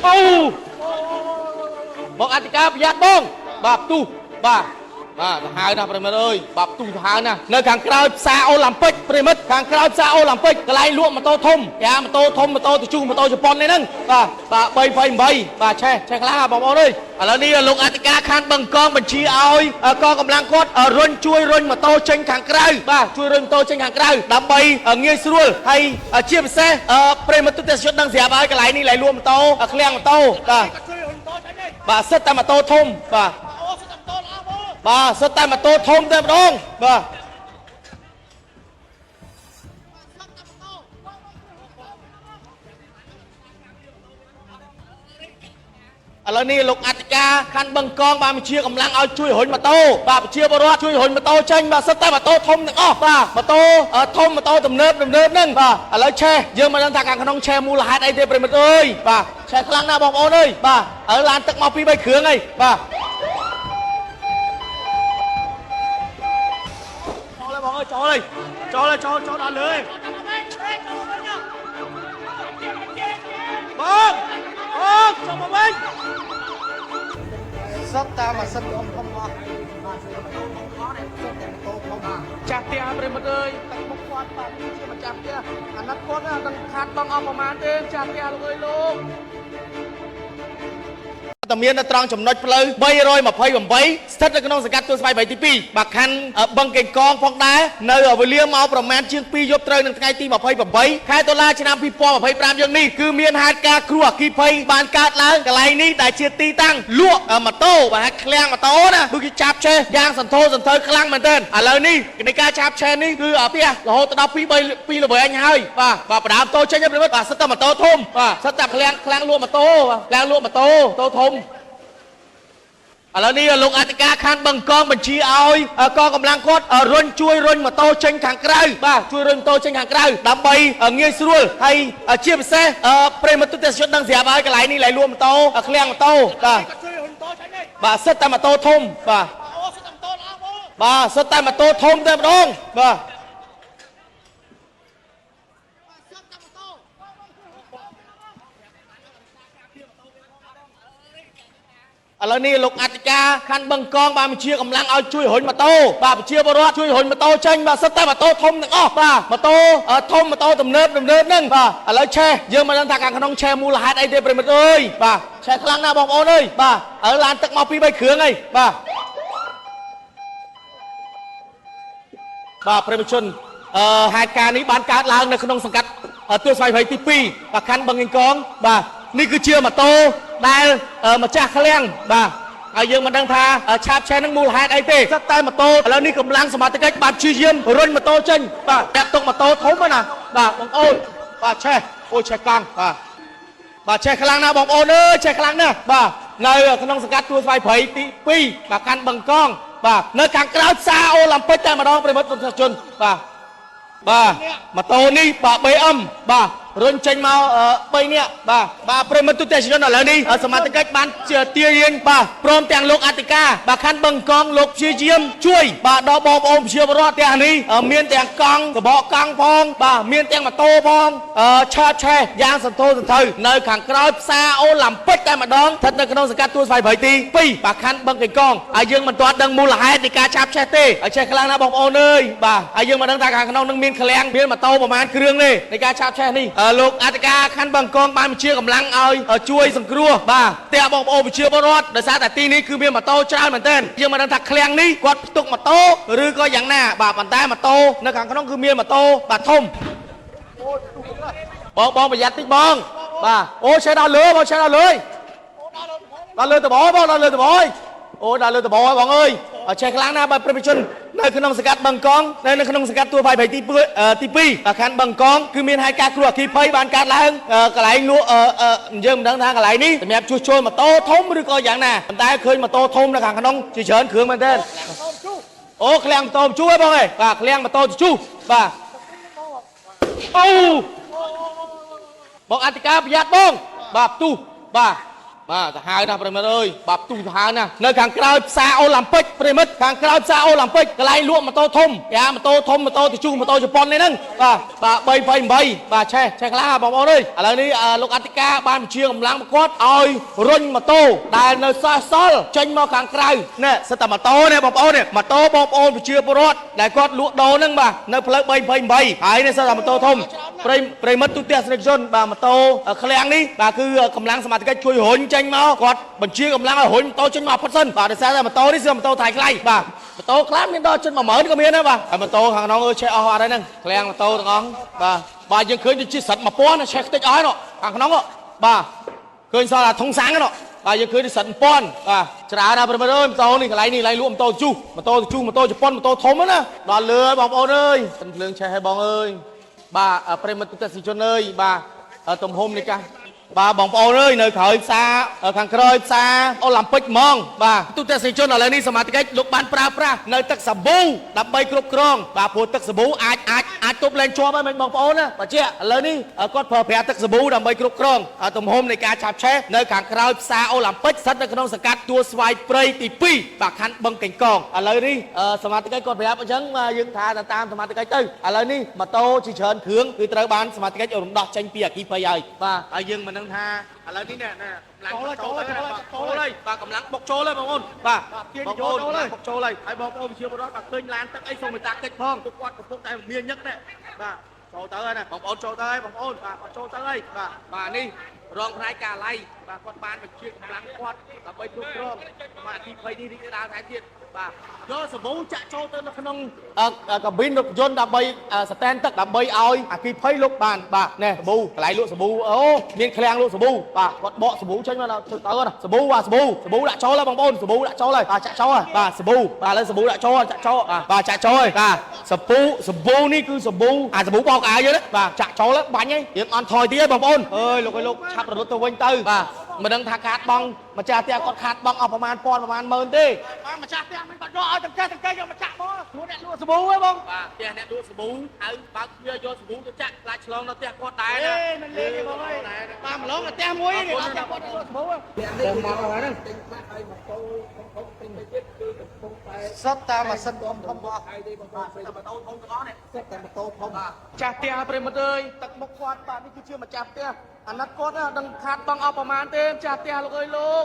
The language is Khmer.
អូបងអធិការប្រយ័ត្នបងបាទផ្ទុះបាទបាទសាហាវណាស់ប្រិមិត្តអើយបាទផ្ទុះសាហាវណាស់នៅខាងក្រោយផ្សារអូឡាំពិកប្រិមិត្តខាងក្រោយផ្សារអូឡាំពិកកន្លែងលក់ម៉ូតូធំយ៉ាម៉ូតូធំម៉ូតូជជុះម៉ូតូជប៉ុននេះហ្នឹងបាទបាទ328បាទឆេះឆេះខ្លាំងណាស់បងប្អូនអើយឥឡូវនេះលោកអធិការខណ្ឌបឹងកងបញ្ជាឲ្យកងកម្លាំងគាត់រុញជួយរុញម៉ូតូចេញខាងក្រៅបាទជួយរុញម៉ូតូចេញខាងក្រៅដើម្បីងាយស្រួលហើយជាពិសេសប្រិមិត្តទស្សនិកជនដឹងស្រាប់ហើយកន្លែងនេះកន្លែងលក់ម៉ូតូឃ្លាំងម៉ូតូបាទ បាទសិតតែម៉ូតូធំបាទបាទសិតតែម៉ូតូធំតែម្ដងបាទឥឡូវនេះលោកអធិការខណ្ឌបឹងកងបានបញ្ជាកម្លាំងឲ្យជួយរុញម៉ូតូបាទប្រជាពលរដ្ឋជួយរុញម៉ូតូចេញបាទសិតតែម៉ូតូធំទាំងអស់បាទម៉ូតូធំម៉ូតូទំនើបទំនើបហ្នឹងបាទឥឡូវឆេះយើងមិនដឹងថាខាងក្នុងឆេះមូលហេតុអីទេប្រិមិត្តអើយបាទឆេះខ្លាំងណាស់បងប្អូនអើយបាទឥឡូវឡានទឹកមកពីរបីគ្រឿងហើយបាទ ចូលហើយបងអើយចូលហើយចូលហើយចូលចូលដល់លើហើយបងបងចូលមកវិញ សិតតាមអាសិតធំធំអស់សិតតែម៉ូតូធំ ចាស់ផ្ទះប្រិមត្តអើយទឹកមុខគាត់បាទជាម្ចាស់ផ្ទះអាណិតគាត់ណាដឹងខាតបងអស់ប្រមាណទេចាស់ផ្ទះលោកអើយលោកតមាននៅត្រង់ចំណុចផ្លូវ328ស្ថិតនៅក្នុងសង្កាត់ទួលស្វាយ3ទី2បាទខណ្ឌបឹងកេងកងផងដែរនៅវេលាម៉ោងប្រមាណជាង2យប់ត្រូវនឹងថ្ងៃទី28ខែតុលាឆ្នាំ2025យើងនេះគឺមានហេតុការណ៍គ្រោះអគ្គិភ័យបានកើតឡើងកន្លែងនេះដែលជាទីតាំងលក់ម៉ូតូបាទឃ្លាំងម៉ូតូណាគឺគេចាប់ឆេះយ៉ាងសន្ធោសន្ធៅខ្លាំងមែនទែនឥឡូវនេះនៃការចាប់ឆេះនេះគឺផ្ទះរហូតដល់2 3 2ល្វែងហើយបាទបាទបដើមតូចេញហើយប្រិមត្តបាទសិតតែម៉ូតូធំបាទសិតតែឃ្លាំងឃ្លាំងលក់ម៉ូតូបាទឃ្លាំងលក់ម៉ូតូម៉ូតូធំ ឥឡូវនេះលោកអធិការខណ្ឌបឹងកងបញ្ជាឲ្យកងកម្លាំងគាត់រុញជួយរុញម៉ូតូចេញខាងក្រៅបាទជួយរុញម៉ូតូចេញខាងក្រៅដើម្បីងាយស្រួលហើយជាពិសេសប្រិមត្តទស្សនិកជនដឹងស្រាប់ហើយកន្លែងនេះកន្លែងលក់ម៉ូតូឃ្លាំងម៉ូតូបាទបាទសិតតែម៉ូតូធំបាទបាទសិតតែម៉ូតូធំតែម្ដងបាទឥឡូវនេះលោកអធិការខណ្ឌបឹងកងបានបញ្ជាកម្លាំងឲ្យជួយរុញម៉ូតូបាទប្រជាពលរដ្ឋជួយរុញម៉ូតូចេញបាទសិតតែម៉ូតូធំទាំងអស់បាទម៉ូតូធំម៉ូតូទំនើបទំនើបហ្នឹងបាទឥឡូវឆេះយើងមិនដឹងថាខាងក្នុងឆេះមូលហេតុអីទេប្រិមិត្តអើយបាទឆេះខ្លាំងណាស់បងប្អូនអើយបាទឥឡូវឡានទឹកមកពីរបីគ្រឿងហើយបាទបាទប្រិមិត្តជនហេតុការណ៍នេះបានកើតឡើងនៅក្នុងសង្កាត់ទួលស្វាយព្រៃទី2បាទខណ្ឌបឹងកេងកងបាទនេះគឺជាម៉ូតូដែលម្ចាស់ឃ្លាំងបាទហើយយើងមិនដឹងថាឆាបឆេះនឹងមូលហេតុអីទេសិតតែម៉ូតូឥឡូវនេះកម្លាំងសមត្ថកិច្ចបានព្យាយាមរុញម៉ូតូចេញបាទតាក់ទុកម៉ូតូធំណាបាទបងអូនបាទឆេះអូយឆេះកង់បាទបាទឆេះខ្លាំងណាស់បងប្អូនអើយឆេះខ្លាំងណាស់បាទនៅក្នុងសង្កាត់ទួលស្វាយព្រៃទី2បាទកាន់បឹងកងបាទនៅខាងក្រៅផ្សារអូឡាំពិកតែម្ដងប្រិមត្តទស្សនិកជនបាទបាទម៉ូតូនេះបាទ BM បាទរុញចេញមក3នាក់បាទបាទប្រិមត្តទស្សនិកជនឥឡូវនេះសមត្ថកិច្ចបានជាទារៀងបាទព្រមទាំងលោកអធិការបាទខណ្ឌបឹងកងលោកព្យាយាមជួយបាទដល់បងប្អូនប្រជាពលរដ្ឋទាំងនេះមានទាំងកង់សបកកង់ផងបាទមានទាំងម៉ូតូផងឆាតឆេះយ៉ាងសន្ធោសន្ធៅនៅខាងក្រោយផ្សារអូឡាំពិកតែម្ដងស្ថិតនៅក្នុងសង្កាត់ទួលស្វាយព្រៃទី2បាទខណ្ឌបឹងកេងកងហើយយើងមិនទាន់ដឹងមូលហេតុនៃការឆាបឆេះទេហើយឆេះខ្លាំងណាស់បងប្អូនអើយបាទហើយយើងមិនដឹងថាខាងក្នុងនឹងមានឃ្លាំងមានម៉ូតូប្រមាណគ្រឿងទេនៃការឆាបឆេះនេះលោកអធិការខណ្ឌបឹងកងបានបញ្ជាកម្លាំងឲ្យជួយសង្គ្រោះបាទផ្ទះបងប្អូនប្រជាពលរដ្ឋដោយសារតែទីនេះគឺមានម៉ូតូច្រើនមែនទែនយើងមិនដឹងថាឃ្លាំងនេះគាត់ផ្ទុកម៉ូតូឬក៏យ៉ាងណាបាទប៉ុន្តែម៉ូតូនៅខាងក្នុងគឺមានម៉ូតូបាទធំបងបងប្រយ័ត្នតិចបងបាទអូឆេះដល់លើបងឆេះដល់លើដល់លើដបបងដល់លើដបអើយអូដល់លើដបហើយបងអើយអត់ឆេះខ្លាំងណាស់បាទប្រិយជននៅក្នុងសង្កាត់បឹងកងនៅក្នុងសង្កាត់ទួលផៃទី2ទី2បាទខណ្ឌបឹងកងគឺមានហេតុការណ៍គ្រោះអគ្គិភ័យបានកើតឡើងកន្លែងលក់យើងមិនដឹងថាកន្លែងនេះសម្រាប់ជួសជុលម៉ូតូធំឬក៏យ៉ាងណាប៉ុន្តែឃើញម៉ូតូធំនៅខាងក្នុងជាច្រើនគ្រឿងមែនទែនអូឃ្លាំងម៉ូតូជុះហ៎បងអើយបាទឃ្លាំងម៉ូតូជុះបាទអូបងអធិការប្រយ័ត្នបងបាទផ្ទុះបាទ បាទសាហាវណាស់ប្រិមិត្តអើយបាទផ្ទុះសាហាវណាស់នៅខាងក្រោយផ្សារអូឡាំពិកប្រិមិត្តខាងក្រោយផ្សារអូឡាំពិកកន្លែងលក់ម៉ូតូធំយ៉ាម៉ូតូធំម៉ូតូជជុះម៉ូតូជប៉ុននេះហ្នឹងបាទបាទ328បាទឆេះឆេះខ្លះបងប្អូនអើយឥឡូវនេះលោកអធិការបានបញ្ជាកម្លាំងរបស់គាត់ឲ្យរុញម៉ូតូដែលនៅសល់សល់ចេញមកខាងក្រៅនេះសិតតែម៉ូតូនេះបងប្អូននេះម៉ូតូបងប្អូនប្រជាពលរដ្ឋដែលគាត់លក់ដូរហ្នឹងបាទនៅផ្លូវ328ហើយនេះសិតតែម៉ូតូធំប្រិមិត្តទូទស្សនិកជនបាទម៉ូតូឃ្លាំងនេះបាទគឺកម្លាំងសមត្ថកិច្ចជួយរុញចេញមកគាត់បញ្ជាកម្លាំងឲ្យរុញម៉ូតូចេញមកផុតសិនបាទដោយសារតែម៉ូតូនេះគឺម៉ូតូថ្លៃថ្លៃបាទម៉ូតូខ្លះមានដល់ជិត10000ក៏មានដែរបាទហើយម៉ូតូខាងក្នុងអើឆេះអស់អត់ហើយហ្នឹងឃ្លាំងម៉ូតូទាំងអស់បាទបាទយើងឃើញដូចជាសិត1000ណាឆេះខ្ទេចអស់ហើយនោះខាងក្នុងបាទឃើញសល់អាធុងសាំងនោះបាទយើងឃើញសិត1000បាទច្រើនណាស់ប្រិមិត្តអើយម៉ូតូនេះកន្លែងនេះកន្លែងលក់ម៉ូតូជុះម៉ូតូជុះម៉ូតូជប៉ុនម៉ូតូធំណាដល់លើហើយបងប្អូនអើយសិនភ្លើងឆេះឲ្យបងអើយបាទប្រិមិត្តទស្សនិកជនអើយបាទទំហំនេះកាបាទបងប្អូនអើយនៅក្រោយផ្សារខាងក្រោយផ្សារអូឡាំពិកហ្មងបាទទូទស្សនិកជនឥឡូវនេះសមាជិកលោកបានប្រើប្រាស់នៅទឹកសាប៊ូដើម្បីគ្រប់គ្រងបាទព្រោះទឹកសាប៊ូអាចអាចអាចទប់លែងជាប់ហើយមែនបងប្អូនណាបាទជាឥឡូវនេះគាត់ប្រើប្រាស់ទឹកសាប៊ូដើម្បីគ្រប់គ្រងទំហំនៃការឆាបឆេះនៅខាងក្រោយផ្សារអូឡាំពិកស្ថិតនៅក្នុងសង្កាត់ទួលស្វាយព្រៃទី2បាទខណ្ឌបឹងកេងកងឥឡូវនេះសមាជិកគាត់ប្រាប់អញ្ចឹងយើងថាទៅតាមសមាជិកទៅឥឡូវនេះម៉ូតូជាច្រើនគ្រឿងគឺត្រូវបានសមាជិករំដោះចេញពីអគិភ័យហើយបាទហើយយើងមិនដឹងថាឥឡូវនេះណែកម្លាំងចូលចូលហើយបាទកម្លាំងបុកចូលហើយបងប្អូនបាទបងប្អូនបុកចូលហើយហើយបងប្អូនប្រជាពលរដ្ឋបាទឃើញឡានទឹកអីសូមមេត្តាកិច្ចផងពួកគាត់កំពុងតែមានញឹកនេះបាទចូលទៅហើយណាបងប្អូនចូលទៅហើយបងប្អូនបាទគាត់ចូលទៅហើយបាទបាទនេះរងផ្នែកកាឡៃបាទគាត់បានបញ្ជាកម្លាំងគាត់ដើម្បីគ្រប់គ្រងបាទអគិភ័យនេះរីករាលដាលថែមទៀតបាទយកសាប៊ូចាក់ចូលទៅនៅក្នុងកាប៊ីនរថយន្តដើម្បីស្តែនទឹកដើម្បីឲ្យអគិភ័យលុបបានបាទនេះសាប៊ូកន្លែងលក់សាប៊ូអូមានឃ្លាំងលក់សាប៊ូបាទគាត់បកសាប៊ូចេញមកដល់ទៅទៅសាប៊ូបាទសាប៊ូសាប៊ូដាក់ចូលហើយបងប្អូនសាប៊ូដាក់ចូលហើយបាទចាក់ចូលហើយបាទសាប៊ូបាទឥឡូវសាប៊ូដាក់ចូលចាក់ចូលបាទចាក់ចូលហើយបាទសាប៊ូសាប៊ូនេះគឺសាប៊ូអាសាប៊ូបោកអាវយើងណាបាទចាក់ចូលហើយបាញ់ហើយយើងអន់ថយទៀតហើយបងប្អូនអើយលោកអើយលោកឆាប់រលត់ទៅវិញទៅបាទមិនដឹងថាខាតបងម្ចាស់ផ្ទះគាត់ខាតបងអស់ប្រហែលពាន់ប្រហែលម៉ឺនទេ បាទម្ចាស់ផ្ទះមិនគាត់យកឲ្យទាំងចេះទាំងគេយកមកចាក់មកខ្លួនអ្នកលក់សាប៊ូហ៎បង បាទផ្ទះអ្នកលក់សាប៊ូហៅបើកទ្វារយកសាប៊ូទៅចាក់ខ្លាចឆ្លងដល់ផ្ទះគាត់ដែរ អេ ណា មិនលេងទេបងអើយបាទម្លងតែផ្ទះមួយនេះដល់ផ្ទះគាត់លក់សាប៊ូ បងមកហើយហ្នឹង សុទ្ធតែម៉ាស៊ីនធំធំអស់បាទ តែម៉ូតូធំទាំងអស់នេះ សុទ្ធតែម៉ូតូធំ ចាស់ផ្ទះប្រិមត្តអើយទឹកមុខគាត់បាទនេះគឺជាម្ចាស់ផ្ទះអាណិតគាត់ណាដឹងខាតបងអស់ប្រហែលទេម្ចាស់ផ្ទះលោកអើយលោក